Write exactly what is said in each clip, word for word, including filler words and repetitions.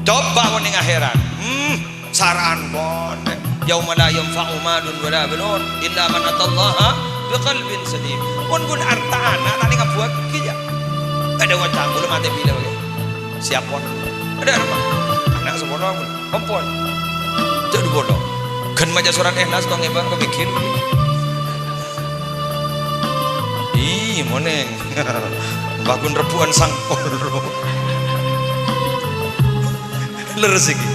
Coba mon neng akhèrat. Hmm, sara'an pon. "Yauma la yanfa'u malun wala banun illa man atallaha biqalbin salim." Mon ghun arta ana' ta' neng abuwâghi, ya. Adâ' ngoca' ghulâ matè bilâ bhâi. Siap pon. Adâ' apa? Ana' sapolo ghun. Kompon. Cè' dhu polo. Ghân maca sorat Ikhlas tong ebang kepikir. Ih, monèng. Bâ ghun rebbhu'ân sangkol. Lerres iki.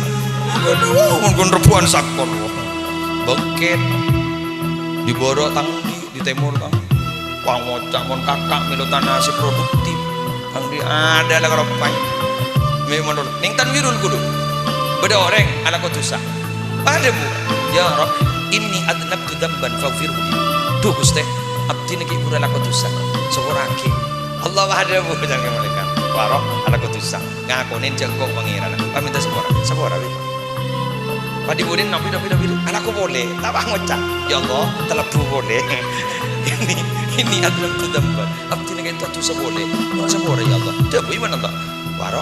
Aduh, mon ghun rebbhu'ân sangkol. Bengket. Di bârâ' tang di, di tèmor tang. Wah, ngoca' mon kaka' mèlo tana sè produktif. Tang di adâ' la karopan. Mè' menurut. Neng Tanwirul Qulub. Bâdâ orèng alako dhusa. Adhâbu, "Ya Rabb, inni adznabtu dzanban faghfirhu li." Dhu, Ghustè, abdhina ghi' bhuru alako dhusa. Sapora'aghi. Allah adhâbu, jhâ' malaikat. "Waro, alako dhusa. Ngakonè jhâ' engko' Pangèran." Pamènta sapora. Sapora, wi. Padhi budin, nabi, nabi, nabi. Alako polè. Ta' ngoca', "Ya Allah, talebbhu polè." Ini, ini adalah dzanban. Abdhina kento dhusa polè. Nyo'on sapora, ya Allah. Dhâbu, iman Allah. Waro,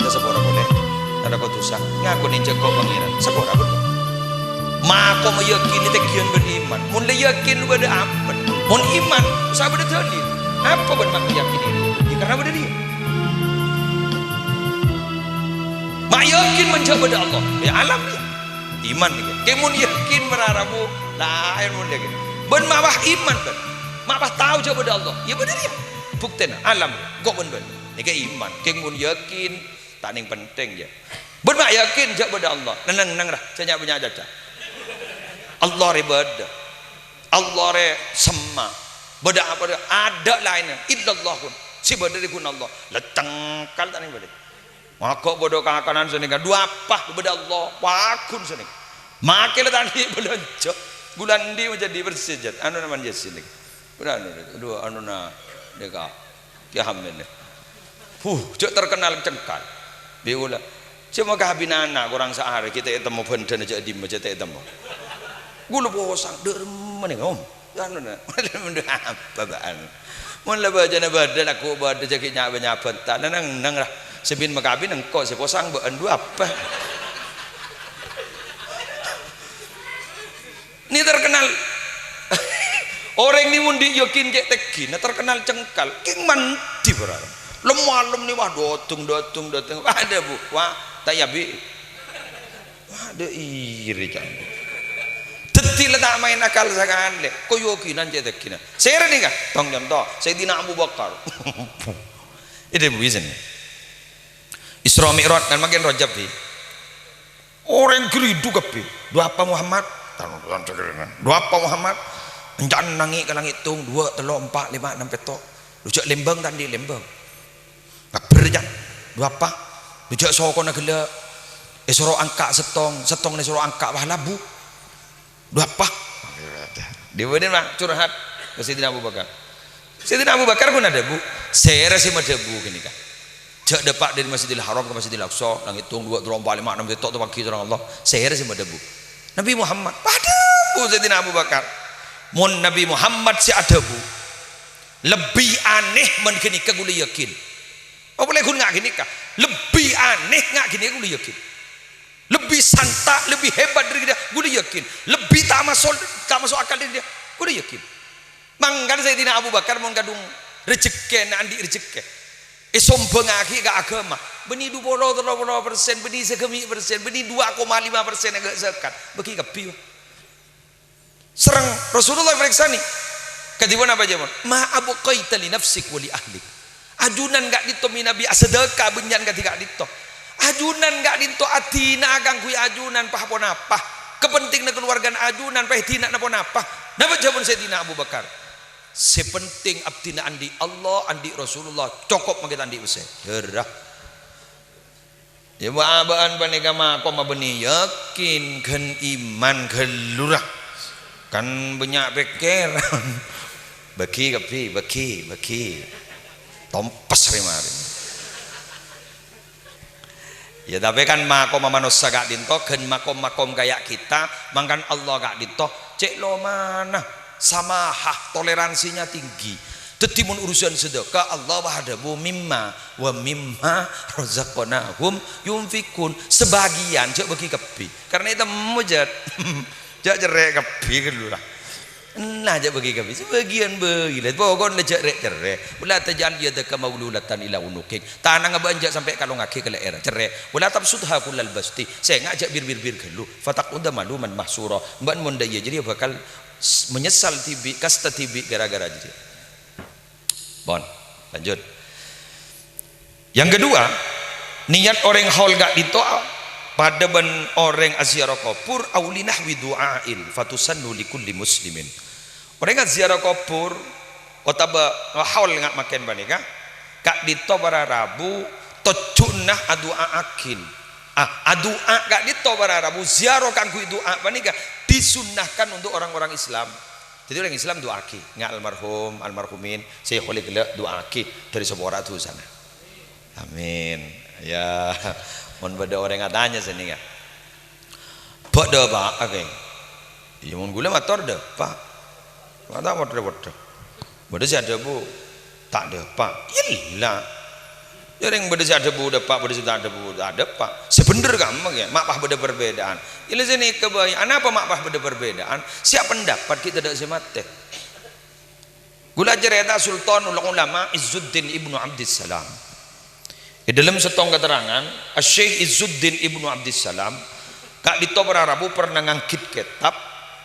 mènta sapora polè. Alako dhusa. Ngakonè jhâ' engko' Pangèran. Sapora, bân. Makoma yakin tènggiyân bân iman. Mon la yakin bâdâ apa? Mon iman, sabâdâ dalil. Apa bân mako yakin ini? Ya, karena bâdâ dalil. Ma' yakin mon jhâ' bâdâ Allah. Ya, alam, ya. Iman, ya. Kè mon yakin marara, Bu, laèn mon yakin. Bân ma' pas iman, bân. Ma' pas tao jhâ' bâdâ Allah. Ya, bâdâ, ya. Buktèna, alam, kok bân-bân. Nèka iman. Kè mon yakin, ta' neng penting, ya. Bân ma' yakin jhâ' bâdâ Allah. Neng-neng ra, jhâ' nya-, nya-, caca. Allah rè bâdâ. Allah rè semma'. Bâdâ apa rè? Adâ' laènna. Illallahun. Sè bâdâ rè ghun Allah. La cengkal ta' neng bâdâ. Mako bâdâ kakanan sanèka. Dhu apa? Bâdâ Allah. Paghun sanèka. Makè la ta' andi' bâlânjhâ. Ghulâ andi' majâdi bersè, jhât. Anu naman Yasin nèka. Ghulâ anu, dhu anu na. Nèka. Ki Hamid nè. Huh, jhâ' terkenal cengkal. Bi' ghulâ. Cè' maka binana korang saarè, ghi' ta' ètemmo bhândhâna jhâ' dimma jhâ' ta' ètemmo. Ghulâ posang, dâ' remma nè, Om. Anu, na. Apa bâ'ân? Mon la bâjâna bâdâ, lagghu' bâdâ, jhâ' ghi' nya-, nyabâ ta'. Neng-neng ra. Sè bin makabin engko' sè posang bâ'ân dhu apa? Ni terkenal. Orèng ni mon andi' yakin cè' tènggina terkenal cengkal. Kèng mandhi para. Lem-malem ni, wah, dâteng, dâteng, dâteng. Wah, adhâbu. Wah, ta' yabi. Wah, dâ' iri, can. Dhâddhi la ta' maèn akal sakalè. Kayakinan cè' tènggina. Sèrè nèka, tong conto, Sayyidina Abu Bakar. Èdhâbu isen. Isra Mi'raj, kan mangkèn Rajab, Bi. Orèng gridhu kabbhi. "Dhu apa, Muhammad?" "Dhu apa, Muhammad?" Ènca'na nangè' ka langngè' tong, duwâ', tello', empa', lèma', ennem, pètto'. Dhu jhâ' lèmbâng ta' andi' lèmbâng. Kabbher, can. "Dhu apa?" "Dhu jhâ' sokona ghellâ' èsoro angka' sèttong, sèttongnga èsoro angka' wah labu." "Dhu apa?" Dibâdâ, Pak, curhat ka Sayyidina Abu Bakar. Sayyidina Abu Bakar pon adhâbu, "Sèra sè madhâbu ghânèka? Jhâ' dâpa' dâri Masjidil Haram ka Masjidil Aqsa, langngè' tong duwâ', tello', empa', lèma', ennem, pètto', ta' paghi' sareng Allah. Sèra sè madhâbu?" "Nabi Muhammad." Padhâbu Sayyidina Abu Bakar. "Mon Nabi Muhammad sè adhâbu, lebbi anèh mon ghânèka ghulâ yakin." Apa polè ghun nga' ghânèka? Lebbi anèh nga' ghânèka ghulâ yakin. Lebbi santa', lebbi hebat dâri ghânèka, ghulâ yakin. Lebbi ta' maso-, ta' maso' akal dâri ghânèka, ghulâ yakin. Mangkana Sayyidina Abu Bakar mon kadhung rejhekkèna andi' rejhekkè, èsombhângaghi ka aghâma. Bânnè dhu polo, tello polo persen, bânnè sagâmè' persen, bânnè dua koma lima persen èghâ' zakat. Bâghi kabbhi, Pak. Sareng Rasulullah èparèksanè. Kadhibi' napa jâwâbbhâ? "Ma abqaita li nafsik wa li ahlik." Ajunan ka'dinto mènabi asadâka bânnya'an kadhi ka'dinto. Ajunan ka'dinto adina kaangghuy ajunan pa-ponapa. Kapentènganna kalowargana ajunan pa èdina'ana ponapa. Napa jâwâbbhâ Sayyidina Abu Bakar? "Sè pentèng abdhina andi' Allah, andi' Rasulullah, cokop mangkèn ta' andi' pèssè." Dârâ. Yâ, bâ'-abâ'ân panèka makomma bânnè yakin, ghân iman ghâllu ra. Kan bânnya' pèkkèran. Bâghi kabbhi, bâghi, bâghi. Tompes rè-marè. Yâ, tapè kan makomma manossa ka'dinto, ghân makom-makom kaya kita, mangkana Allah ka'dinto, cè' lomana, samahah, toleransinya tinggi. Dhâddhi, mon urusan sedekah, Allah wah adhâbu, "Mimma wa mimma razaqnahum yunfiqun." Sebagian, jhâ' bâgi kabbhi. Karna ètemmo, jhât. Jhâ' cerrè' kabbhi, ghâllu, la. Nah, jhâ' bâgi kabbhi. Sebagian bâgi, la. Pokokna jhâ' rè'-cerrè'. "Wa la taj'al yadaka maghlulatan ila unuqik." Tanangnga bâ'na jhâ' sampè' èkalongngaghi ka lè'èrra, cerrè'. "Wa la tabsutha kullal basti." Sènga' jhâ' bir-bir-bir ghâllu. "Fataq'uda maluman mahsura." Bâ'na mon dâ' iyâ jârèya bhâkal s-, menyesal dhibi', kasta dhibi' gara-gara jârèya. Pon, lanjut. Yang kedua, niat orèng haul ka'dinto padâ bân orèng aziarah kobhur, "Au li nahwi du'ain fatusannu li kulli muslimin." Orèng aziarah kobhur otabâ haul nga' mangkèn panèka, ka'dinto para rabu tojjhuna adu'a'aghin. Ah, adu'a ka'dinto para rabu, ziarah kaangghuy du'a panèka disunnahkan untuk orang-orang Islam. Dhâddhi, orèng Islam du'aaghi, nga' almarhum, almarhumin, sè èkabâlâ ghellâ' du'aaghi, dâri sapora dhusana. Amin. Ya, mon bâdâ orèng atanya sènèka, "Bâ' dâpa', Kakè?" Iyâ, mon ghulâ mator dâpa'. Ma' ta' poddhâ-poddhâ. Bâdâ sè adhâbu, "Ta' dâpa'." Ella. Jârèng bâdâ sè adhâbu dâpa', bâdâ sè ta' adhâbu ta' dâpa'. Sè bhendher kamma kèya, ma' pas bâdâ perbedaan. Ella sè nèka bhâi, anapa ma' pas bâdâ perbedaan? Sè apendapat ghi' tadâ' sè matè. Ghulâ carèta Sultanul Ulama Izzuddin Ibnu Abdissalam. È dâlem sèttong katerrangan, Asy-Syaikh Izzuddin Ibnu Abdissalam, ka'dinto para rabu pernah nganggit kètab,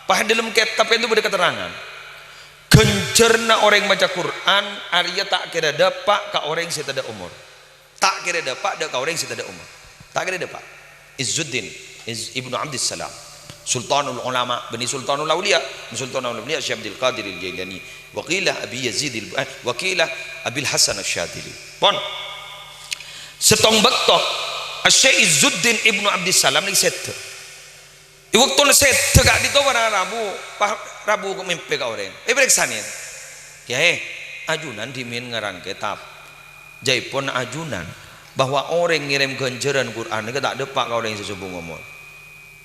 pas è dâlem kètab itu bâdâ katerrangan. Ghânjhârânna orèng maca Qur'an arèya ta' kèra dâpa' ka orèng sè tadâ' omor. Ta' kèra dâpa' dâ' ka orèng sè tadâ' omor. Ta' kèra dâpa'. Izzuddin, Iz-, Ibnu Abdissalam. Sultanul Ulama, bânnè Sultanul Auliya, Sultanul Auliya Syekh Abdul Qadir Al-Jailani. Wa qila Abi Yazid Al-, eh, wa qila Abil Hasan Asy-Syadzili. Pon. Sèttong bâkto, Asy-Syaikh Izzuddin Ibnu Abdissalam nèka sèdhâ. È bâktona sèdhâ ka'dinto para rabu, pa-, rabu mèmpè ka orèng. Èparèksanè, "Kèyaè, ajunan dhimèn ngarang kètab. Jâèpon ajunan bahwa orèng ngèrèm ghânjhârân Qur'an nèka ta' dâpa' ka orèng sè sobung omor."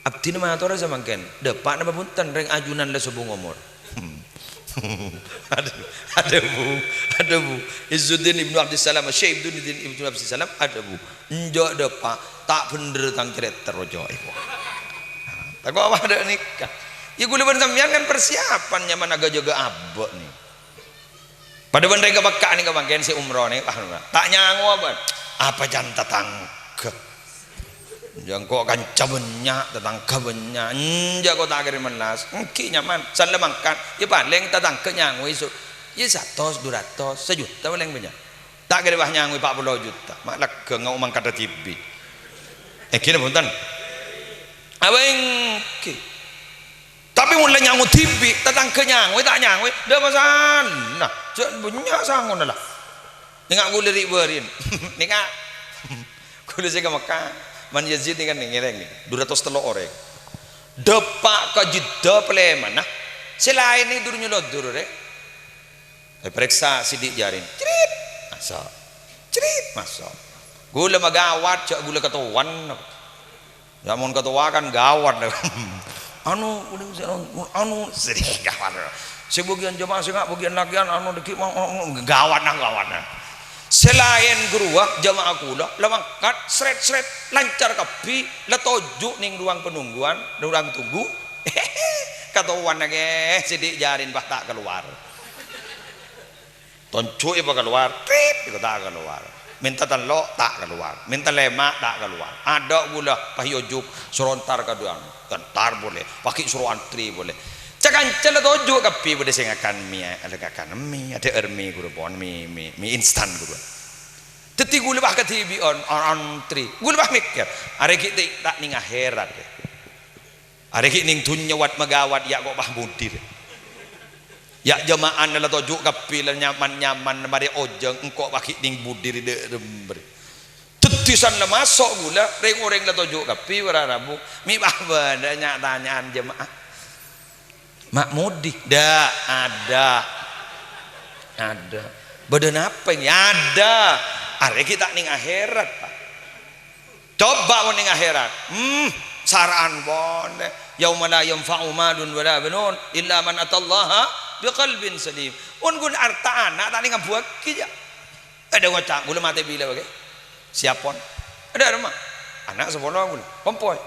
Abdhina matora samangkèn, dâpa' napa bhunten rèng ajunan la sobung omor? Adhâ-, adhâbu, adhâbu. Izzuddin Ibnu Abdissalam, Syekh Izzuddin Ibnu Abdissalam, adhâbu, "Enjâ' dâpa', ta' bhendher tang carèta roco'è." Tako' apa adâ' nèka? Iyâ, ghulâ bân sampèyan kan persiapan nyamana jâgâ abâ' nèka. Padâ bân rèng kapèkka'an nèka mangkèn sè umroh nèka, wah, ta' nyangowa bân. Apa can tatangghâ? Jâ' engko' kanca bânnya', tatangghâ bânnya'. Enjâ' ko' ta' kèra mellas. Èngghi nyaman. Sala mangkat. Iyâ palèng tatangghâ nyangowè so-, iyâ satos, du ratos, sajuta palèng bânnya'. Ta' kèra pas nyangowè pa' polo juta. Ma' lèghâng mangkat dhibi'. Èngghi napa bhunten? Apa èngghi? Tapè mon la nyango dhibi', tatangghâ nyangowè, ta' nyangowè, dâ' masalah. Jâ' bânnya' sangona la. Nènga' ghulâ ri'-bâri'ân. Nènga' ghulâ sè ka Mekkah, Man Yazid nèka ngèrèng nèka, du ratos tello' orèng. Dâpa' ka Jeddah palèmana. Sè laèn nèka dur nyolodor, rè. Èparèksa sidik jarin. Crit! Maso'. Crit! Maso'. Ghulâ magawat, jâ' ghulâ katowan. Ya, mon katowa kan gawat. Anu, anu, sering gawat. Sè bâgiyân jemaah sè nga' bâgiyân lakèyan, anu, dâggi' ma-, ma-, ma-, gawat, nah, gawat, nah. Sè laèn ghâruwa jemaah kaulâ, la mangkat, sret-sret, lancar kabbhi, la toju' neng ruang penungguan, ruang tunggu. Katowana, kè, sidik jarin pas ta' kalowar. Tonju'i pakalowar, trit, ta' kalowar. Mènta tello', ta' kalowar. Mènta lèma', ta' kalowar. Adâ' ghulâ, pas èojuk, soro entar ka dâ' anu. Entar polè, pas ghi' soro antri polè. Ca-kanca la toju' kabbhi, bâdâ sè ngakan mi, adâ' ngakan mi, adâ' mi ghuru pon, mi, mi, mi instan ghuru. Dâddhi ghulâ pas kadhibi'ân, an-, antri. Ghulâ pas mèkkèr, arè ghi' ta-, ta' neng akhèrat. Arè ghi' neng dhunnya wat-magawat, ya' ko' pas mudir. Ya' jama'anna la toju' kabbhi la nyaman-nyaman, marè ojhân engko' pas ghi' neng budi ri dâ' rember. Dâddhi san la maso' ghulâ, rèng-orèng la toju' kabbhi para rabu. Mè' pas bâdâ nya-tanya'an jama'ah. Ma' mudi? Dâ', adâ'. Adâ'. Bâdâ napa, èngghi? Adâ'. Arè ghi' ta' neng akhèrat, Pak. Coba mon neng akhèrat. Hmm, sara'an polè. "Yauma la yanfa'u malun wala banun illa man atallaha Biqalbin salim. Mon ghun arta ana' ta' nèngabuwâghi, jâ'. Adâ' ngoca', "Ghulâ matè bilâ bâghi?" Siap, pon. Adâ' remma. Ana' sapolo ghulâ. Kompoy.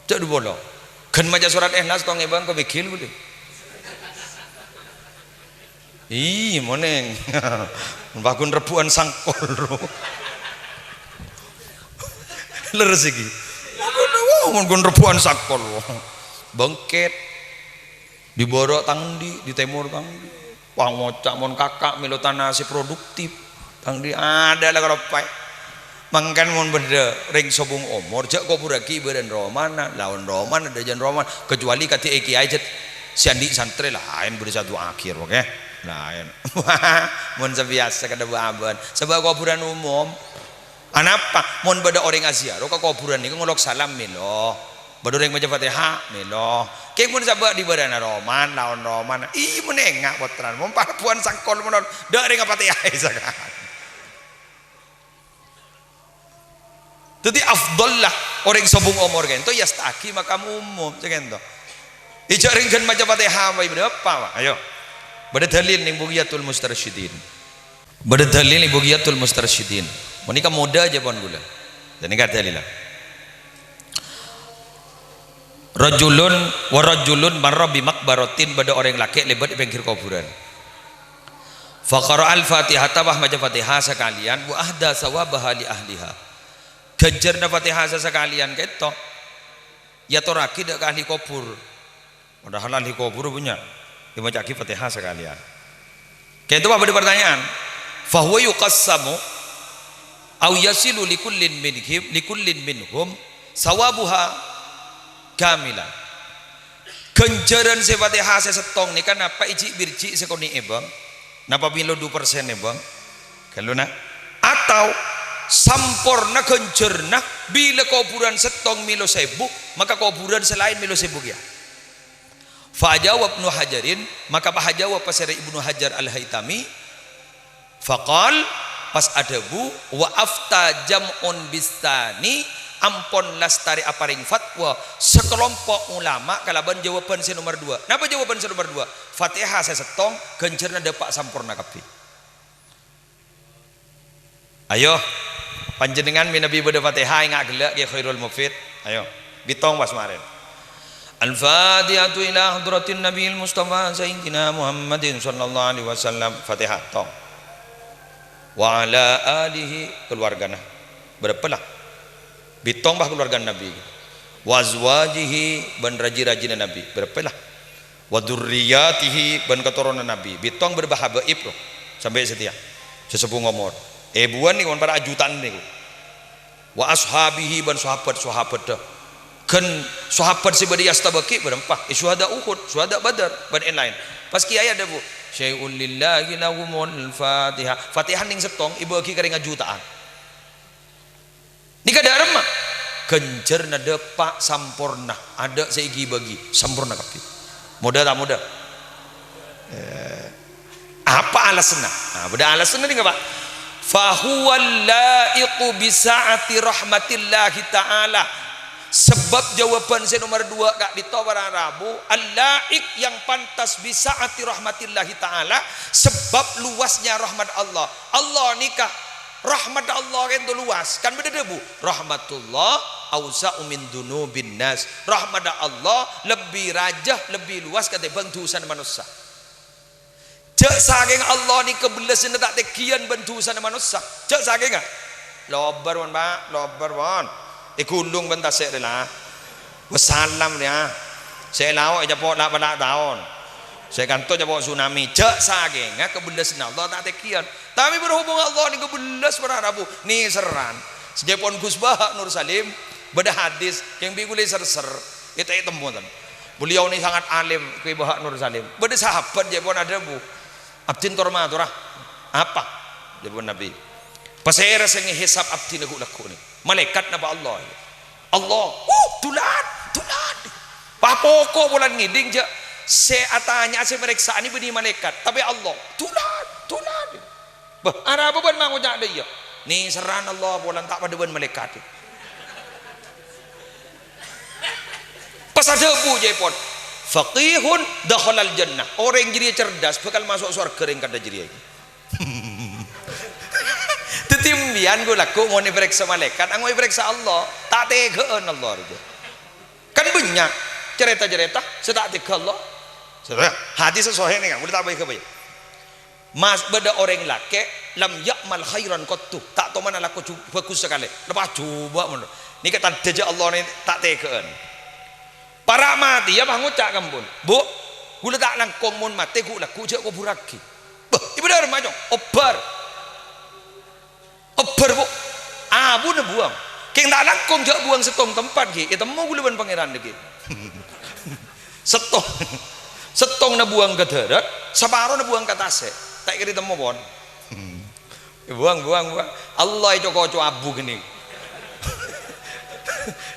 Jâ' dupolo. Ghân maca surat Ikhlas tong è bângko bigil ghulâ. Iyâ, monèng. Mon paghun rebbhu'ân sangkol. Lerres iki. Mon ghun rebbhu'ân sangkol. Bângkèt. Dibârâ' tang andi', di tèmor tang andi'. Pangoca' mon kaka' mèlo tana sè produktif. Tang andi' adâ' la kaloppaè. Mangkèn mon bâdâ rèng sobung omor, jâ' kobhurraghi è bârâ'ân romana, laon romana, dâjâna romana. Kecuali kadhi è kèyaè jât sè andi' santrè laèn bâdâ sè adu'aaghi, oke? Laèn. Mon sabiyasa kadhâ' bâ-abâ'ân. Sabâ' kobhurân umum. Anapa? Mon bâdâ orèng aziarah ka kobhurân nèko ngolok salam mèlo. Bâdâ orèng maca Fatihah mèlo. Kèng mon sabâ' di bârâ'na romana, laon romana. Iyâ, mon enga' pottrana. Mon parebbu'ân sangkol monon, dâ' rèng Fatihah sakalè. Dhâddhi afdhal la orèng sobung omor ka'ènto èyasta'aghi makam umum, saka'ènto. Ijâ' rèng ghân maca Fatihah, Pak, bâdâ apa, Pak? Ayo. Bâdâ dalil nèng Bughyatul Mustarsyidin. Bâdâ dalil nèng Bughyatul Mustarsyidin. Panèka modâ jâ pon ghulâ. Ghânèka dalilla. Rajulun wa rajulun marra bi maqbaratin, bâdâ orèng lakè' lèbât è pèngghir kobhurân. Fa qara'al Fatihata, pas maca Fatihah sakalèyan, wa ahda tsawabaha li ahliha. Ghânjhârânna Fatihah sakalèyan ka'ènto èyatorraghi dâ' ka ahli kobhur. Padahal ahli kobhur bânnya' èmaca'aghi Fatihah sakalèyan. Ka'ènto pas bâdâ partanya'an, "Fa huwa yuqassamu aw yasilu li kullin minhim, li kullin minhum tsawabuha kamilan?" Ghânjhârân sè Fatihah sè sèttong nèka napa èjhi' birjhi' sakonè' è bâng? Napa mèlo du persen è bâng? Ghâllu, na'. Atau samporna ghânjhârânna bilâ kobhurân sèttong mèlo sèbu, maka kobhurân sè laèn mèlo sèbu kèya. Fa ajaba Ibnu Hajarin, maka pas ajâwâb pasèra Ibnu Hajar Al-Haitami, faqal, pas adhâbu, "Wa afta jam'un bitsani," ampon lastarè aparèng fatwa sakalompo' ulama kalabân jâwâbhân sè nomer duwâ'. Napa jâwâbhân sè nomer duwâ'? Fatihah sè sèttong, ghânjhârânna dâpa' samporna kabbhi. Ayo, panjhennengngan mènabi bâdâ Fatihah, enga' ghellâ' Kè Khairul Mufid. Ayo, bitong pas marèn. Al-Fatihatu ila hadratin Nabiyil Mustafa Sayyidina Muhammadin sallallahu alaihi wasallam. Fatihah, tong. Wa ala alihi, kaluwargana. Bârâmpa la? Bitong pas kaluwargana Nabi. Wa azwajihi, bân rajhi-rajhina Nabi. Bârâmpa la? Wa dzurriyyatihi, bân katoronan Nabi. Bitong bâdâ bâ habaib, ro. Sampè' satèya. Sè sobung omor. Èbuwân nèko, mon para' ajuta'an nèko. Wa ashabihi, bân sahabat-sahabatta. Ghân sahabat sè bâdâ èastabâghi bârâmpa. È syuhada Uhud, syuhada Badar, bân laèn-laèn. Pas kèyaè adhâbu, "Syai'un lillahi lahumul Fatihah." Fatihah nèng sèttong èbâghi ka rèng ajuta'an. Nèka dâ' remma? Ghânjhârânna dâpa' samporna, adâ' sè èghi-bâghi, samporna kabbhi. Modâ ta' modâ? Eh, apa alasanna? Nah, bâdâ alasanna nèka, Pak. "Fa huwa laiqu bi sa'ati rahmatillahi ta'ala." Sabâb jâwâbhân sè nomer duwâ' ka'dinto para' rabu, al-laiq, yang pantas bi sa'ati rahmatillahi ta'ala, sabâb luasnya rahmat Allah. Allah nèka Rahmat Allah ka'dinto luas. Kan bâdâ dhâbu, "Rahmatullah ausa'u min dzunubin nas." Rahmat Allah lebbi rajâ, lebbi luas katèmbhâng dhusana manossa. Jâ' sakèng Allah nèka bellâsânna ta' tènggiyân bân dhusana manossa. Jâ' sakènga. Lobâr, pon, Pak, lobâr, pon. Èghulung bân tasè' rèla. Wassalam, ya. Sè lao' ècapo' la'-pala' taon. Sè kanto capo' tsunami. Jâ' sakènga kabellasânna Allah ta' tènggiyân. Tapè berhubung Allah nèko bellas para' rabu, nèserran. Sè jâ' pon Gus Baha' Nur Salim, bâdâ hadis, kèng bi' kulâ ser-ser, èta' ètemmo tan. Beliau ini sangat alim, Gus Baha' Nur Salim. Bâdâ sahabat jâ' pon adhâbu, "Abdhina tor matora." "Apa?" jâ' pon Nabi. "Pasèra sè ngèhèsab abdhina ghu'-lagghu' nè? Malaèkat napa Allah?" "Allah." "Uh, dulat, dulat." Pas poko' polana ngèdhing jâ' sè atanya'a sè marèksa'a nè bânnè malaèkat, tapè Allah. "Dulat, dulat." "Bâh, arapa bâ'na ma' ngoca' dâ'iyâ?" "Nèserran Allah polana ta' padâ bân malaèkat." Pas adhâbu jâ' pon, Faqihun dakhalal jannah. Orèng jârèya cerdas, bhâkal maso' sowarghâ rèng kadhâ jârèya. Dhâddhi, empèyan ghu lagghu' mon èparèksa malaèkat, ango' èparèksa Allah. Ta' tèghâ'ân Allah rèya. Kan bânnya' carèta-carèta sè ta' tèghâ Allah. Hadis sahih nèka, kaulâ ta' bhâi-ghâbâi. Mas, bâdâ orèng lakè', lam ya'mal khairan qattu, ta' toman alako ju-, bhâghus sakalè. Lepas jhubâ' mon. Nèka tandhâ jâ' Allah nè ta' tèghâ'ân. Para' matèya pas ngoca' ka empon, "Bu, kaulâ ta' langkong mon matè ghu' lagghu' jâ' kobhurraghi." Bâh, èbâdâr ma' cong, obbhâr. Obbhâr, Bu. Abuna buwâng. Kèng ta' langkong jâ' buwâng sèttong tempat, ghi. Ètemmo kaulâ bân Pangèran, ghi. Sèttong. Sèttongnga buwâng ka dârât, saparona buwâng ka tasè'. Ta' kèra ètemmo, pon. Buwâng, buwâng, buwâng. Allah èco-koco abu ghânèka.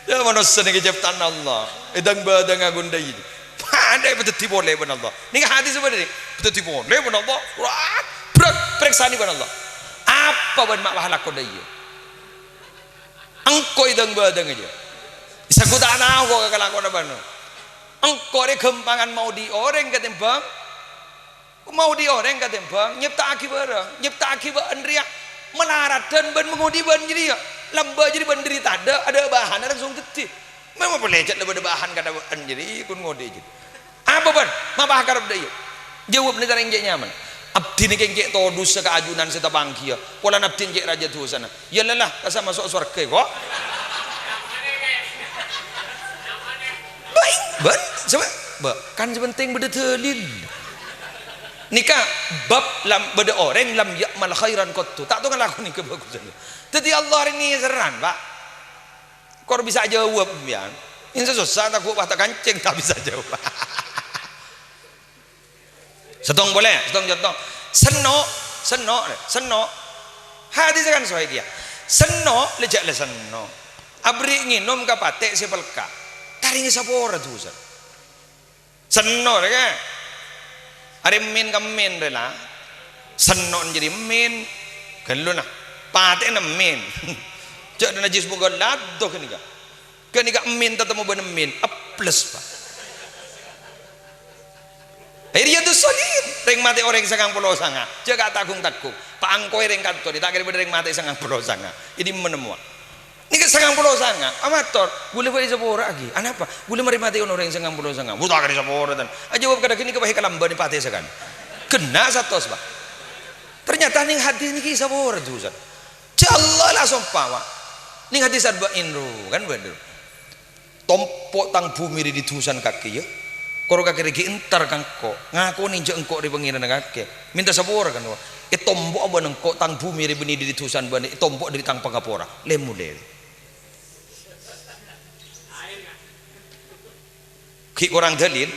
Yâ, manossa nèka ciptaan Allah. Èdâng-bâdângnga ghun dhâi. Padâ èpadhâddhi polè bân Allah. Nèka hadis apa nèka? Èpadhâddhi polè bân Allah. Wah, brâk, parèksanè bân Allah. Apa bân ma' pas alako dhâ' iyâ? Engko' èdâng-bâdângnga jâ. Sèngko' ta' tao ko' ka kalakowanna bân. Engko' rè ghâmpangan maodi' orèng katèmbhâng Maodi' orèng katèmbhâng nyèpta'aghi bârâng, nyèpta'aghi bâ'ân rèya malaradhân bân mangodi' bâ'ân jârèya. Lambâ' jârèya bâ'ân dhâri tadâ', adâ' bahanna langsung dhâddhi. Memang polè cè' la bâdâ bahan kadhâ' bâ'ân jârèya, kun ngodi' jârèya. Apa bân? Ma' pas karep dhâ' iyâ? Jâwâbhâ tarèng cè' nyaman. Abdhina kèng cè' todhusa ka ajunan sè tapanggiyâ, polana abdhina cè' rajâ dhusana. Yâ la la, kasa maso' sowarghâ, ko'. Bâi, bân, coba, bâ, kan sè pentèng bâdâ dâlil. Nèka bab lam-, bâdâ orèng lam ya'mal khairan qattu. Ta' tao ngalakonè kabhâghusân. Dhâddhi Allah rèng nèserran, Pak. Kor bisa jâwâb, sampèyan. Ènsa sossa, ta' ghu-, pas ta' kancèng, ta' bisa jâwâb. Sèttong polè, sèttong conto. Senno', senno', senno'. Hadis kan sahih kèya. Senno', la jâ' la senno'. Aberri' ngènom ka patè' sè pelka'. Tarèngè sapora dhusana. Senno', rè, ka. Arè min ka min, rè, la. Senno' jârèya min. Ghâllu, na. Patè'na min. Jâ' najis moghâ laddo ghânèka. Ghânèka min tatemmo bân min, eples, Pak. Riyadus Shalihin, rèng matè orèng sangang polo sanga'. Jâ' ka' tagghung-tagghung. Pak, engko' rèng kanto, ta' kèra bâdâ rèng matè sangang polo sanga'. È dimma nemmowa? Nèka sangang polo sanga', amator, ghulâ bhâi sapora'aghi. Anapa? Ghulâ marè matè'on orèng sangang polo sanga'. Bu, ta' kèra sapora, tan. Ajâwâb kadhâ' ghânèka bhâi kalambâna patè sakan. Ghenna' satos, Pak. Ternyata nèng hadis nèka sapora dhusana. Jâ' Allah la sompa, Pak. Nèng hadis Arba'in ro, kan bhender. Tompo' tang bhumè rè dhâri dhusana kakè, yâ. Kor kakè rè ghi' entar ka engko', ngakonè jâ' engko' rè Pangèranna kakè. Mènta sapora, kan, Pak. Ètompo'a bân engko' tang bhumè rè bânnè dhâri dhusana bâ'na, ètompo' dhâri tang pangapora. Lè-molè. Ghi' korang dâlil.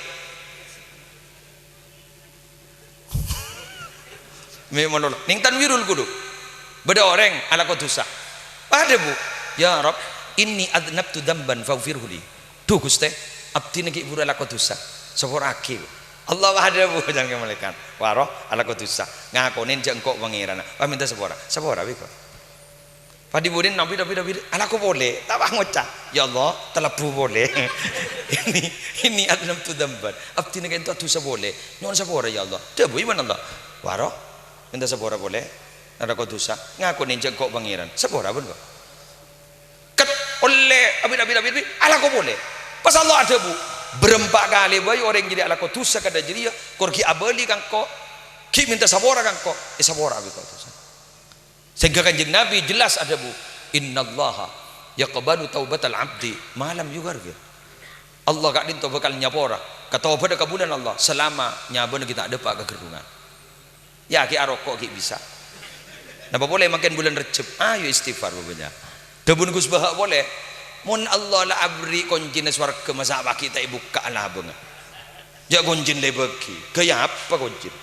Mè' malolo. Nèng Tanwirul Qulub. Bâdâ orèng alako dhusa. Pas adhâbu, "Ya Rabb, inni adznabtu dzanban faghfirhu li." "Dhu, Ghustè, abdhina ghi' bhuru alako dhusa. Sapora'aghi." Allah pas adhâbu, jhâ' ka malaèkat, "Waro, alako dhusa. Ngakonè jâ' engko' Pangèranna. Pas mènta sapora." "Sapora, bi', ko'." Pas dhi-budhina, "Nabi, Nabi, Nabi, alako polè." Ta' pas ngoca', "Ya Allah, talèbbu polè. Inni, inni adznabtu dzanban. Abdhina ka'dinto adhusa polè. Nyo'on sapora, ya Allah." Dhâbu bân Allah, "Waro, mènta sapora polè. Alako dhusa. Ngakonè jâ' engko' Pangèran. Sapora bân ko'." Ket, ollè, "Abi, Abi, Abi, Abi, alako polè." Pas Allah adhâbu, "Bârâmpa kalè bhâi orèng jârèya alako dhusa kadhâ' jârèya, kor ghi' abâli ka engko', ghi' mènta sapora ka engko', èsapora bi' ko' dhusa." Sehingga Kanjeng Nabi jelas adhâbu, "Innallaha yaqbalu taubatal abdi ma lam yugharghir." Allah ka'dinto bhâkal nyapora katobhâdhâ kabulâna Allah salama nyabâna ghi' ta' dâpa' ka gherrungan. Yâ, ghi' aroko' ghi' bisa. Napa polè mangkèn bulân Rejjeb? Ayo istighfar bâbânnya'. Dhâbuna Gus Baha' polè, "Mon Allah la aberri' koncèna sowarghâ, masa' paghi' ta' èbukka'a labângnga? Jâ' koncèna la èbâghi." "Ghâjâ apa koncèna?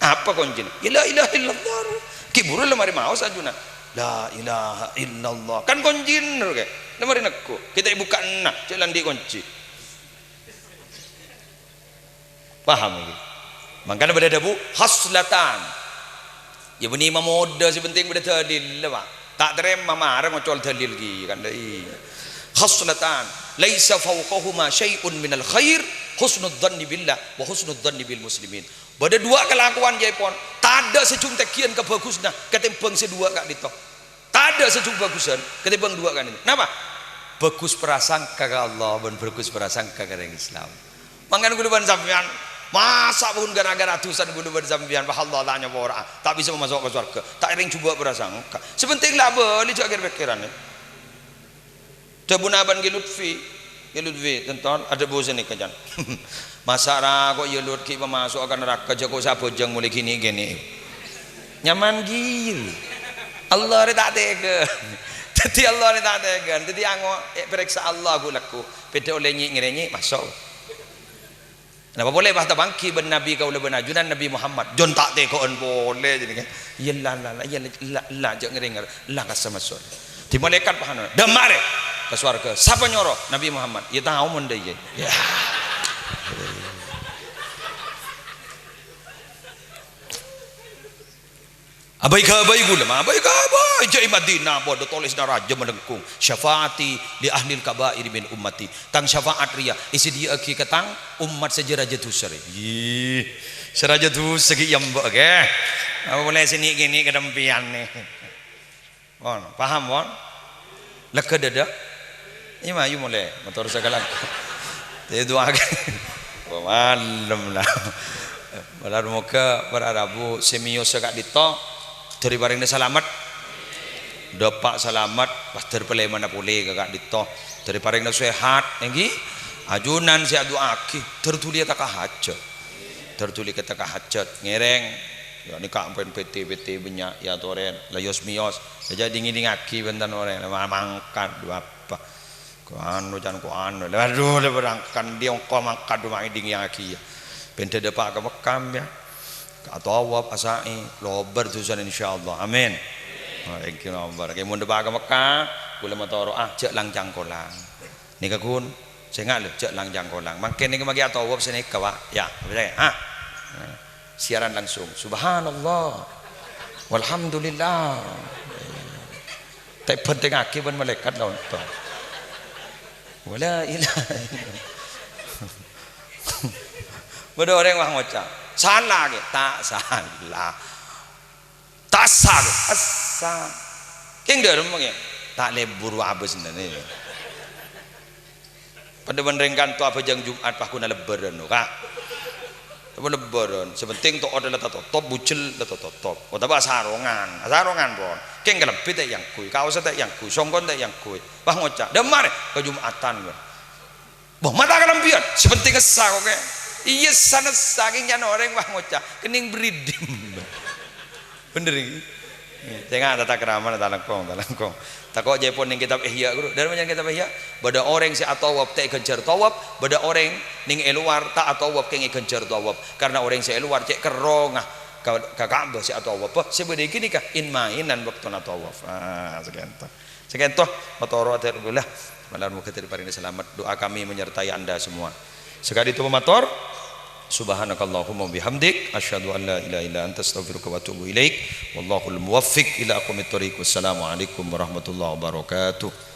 Apa koncèna?" "Ya, la ilaha illallah." Ghi' buru la marè maos ajunan. "La ilaha illallah." Kan koncèna, kè. La marè neggu'. Ghi' ta' èbukka'a enna', jâ' la andi' koncè. Paham ghi? Mangkana bâdâ dhâbu, "Khaslatan." Yâ, bânnè mamodâ, sè pentèng bâdâ dâlil, la, Pak. Ta' tarèma marè ngocol dâlil ghi, kan, la, iyâ. "Khaslatan "Laisa fauqahuma syai'un minal khair, husnudz dzanni billah wa husnudz dzanni bil muslimin." Bâdâ duwâ' kalakowan, yâ pon, tadâ' sè jhung tènggiyân kabhâghusânna katèmbhâng sè duwâ' ka'dinto. Tadâ' sè jhung bhâghusân katèmbhâng duwâ' ka'dinto. Napa? Bhâghus prasangka ka Allah bân bhâghus prasangka ka orèng Islam. Mangkana kaulâ bân sampèyan, masa' pon ghârâ-ghârâ dhusana kaulâ bân sampèyan, wah, Allah ta' nyapora'a, ta' bisa maso' ka sowarghâ, ta' èrèng jhubâ' prasangka. Sè pentèng la abâli jhâ' kèr-pèkkèran. Dhâbuna abân Kè Lutfi, Kè Lutfi, tonton, adhâbu sanèka, can. Masa' ra kok iyâ Lut ghi' pamaso'a ka naraka, jhâ' kok sè abhâjâng molaè ghi' nè'-kènè'. Nyaman ghi. Allah rè ta' tèghâ. Dhâddhi Allah rè ta' tèghâ. Dhâddhi ango-, èparèksa Allah ghu-lagghu. Bhidhâ ollè nyè'-ngèrènyè', maso'. Napa polè pas tapangghi bân Nabi kaulâ bân ajunan Nabi Muhammad, jon ta' tèghâ'ân polè jârèya. Iyâ, la, la, la, iyâ, la, la, la, jhâ' ngèrèng, la, kassa maso'. Di malaèkat pahana, "Dâmma arè ka sowarghâ, sapa nyoro?" "Nabi Muhammad." "Iyâ, tao mon dâ' iyâ." Ya. Abâi-ghâbâi kaulâ, ma' abâi-ghâbâi, jhâ' è Madinah, bâdâ tolèsanna rajâ malèngkong, "Syafaati li ahlil kaba'iri min ummati." Tang syafaat rèya èsadhiyâ'aghi ka tang ommat sè jâ-rajâ dhusa rè. Yih, sè rajâ dhusa ghi' èyambâ'â, ghi. Apa polè sè nè'-kènè' ka sampèyan, nè. Pon, paham, pon? Lega dâdâ? Iyâ, mayu molè, mator sakalangkong. Tè du'aaghi. Wah, malem la. Malar moghâ para rabu sè mèyosa ka'dinto dâri parèngna salamet. Dâpa' salamet, pas dâr palèmana polè ka ka'dinto. Dâri parèngna sehat, èngghi. Ajunan sè adu'aaghi, dâr dhuli ètaka hajhât. Dâr dhuli ètaka hajhât, ngèrèng. Yâ, nèka ampon pètè-pètè bânnya', yâ, torè, la yos-mèyos. Yâ, jhâ' ding-ngèdingngaghi bhunten orèng, ma-, mangkat, dhu apa. Ko anu, can, ko anu. Waduh, la berangkat, dhi ongko mangkat, dhu ma' ngèdingngaghi, yâ. Bhender dâpa' ka Mekkah, yâ. Ka atawaf, asa'i, lobâr dhusana, insyaallah. Amin. Wah, èngghi lobâr. Kè mon dâpa' ka Mekkah, kaulâ matoro'a, jhâ' lang-cangkolang. Nèka, ghun, sènga' lho, jhâ' lang-cangkolang. Mangkèn nèka maghi atawaf sanèka, Pak. Yâ, betul, ha? Siaran langsung. Subhanallah. Walhamdulillah. Ta' èbhântèngngaghi bân malaèkat la onto. Wala ilaha illallah. Bâdâ orèng wah ngoca', "Sala, ghi." Ta' sala. Ta' essa, ghi. Essa. Kèng dhâremma, kèng. Ta' lebur wa abâs nènè. Padâ bân rèng kanto abhâjâng Jum'at pas ghuna lebbârân, Ka'. Apa lebbârân? Sè pentèng to'ot la tatotop, bujel la tatotop. Otabâ asarongan. Asarongan, pon. Kèng kalambhi ta' èangghuy, kaossa ta' èangghuy, songkon ta' èangghuy. Wah ngoca', "Dâmma arè ka Jum'atan, pon." Bâh, mata kalambhiyân, sè pentèng essa kok, kè. Iyâ, essa-essa kèng nyana orèng, wah ngoca', "Kenning beridim." Bhender, èngghi? Sènga' tata krama, ta' langkong, ta' langkong. Tako' jhâ' pon nèng kitab Ihya, Ghuru. Dâri panjhennengan kitab Ihya, bâdâ orèng sè atawaf ta' èghânjhâr tawaf, bâdâ orèng nèng è lowar ta' atawaf kèng èghânjhâr tawaf. Karna orèng sè è lowar cè' kerrongnga ka, ka Ka'bah sè atawaf. Bâh, sè bâdâ è ghânèka in-maènan bâktona tawaf. Ah, sakènto. Sakènto, matoro' adhâ' kaulâ. Malar moghâ dâri parèngna salamet. Doa kami menyertai Anda semua. Sakadhi èto mator, subhanakallahumma wa bihamdik, asyhadu an la ilaha illa anta, astaghfiruka wa atubu ilaik. Wallahul muwaffiq ila aqwamit thoriq. Wassalamualaikum warahmatullahi wabarakatuh.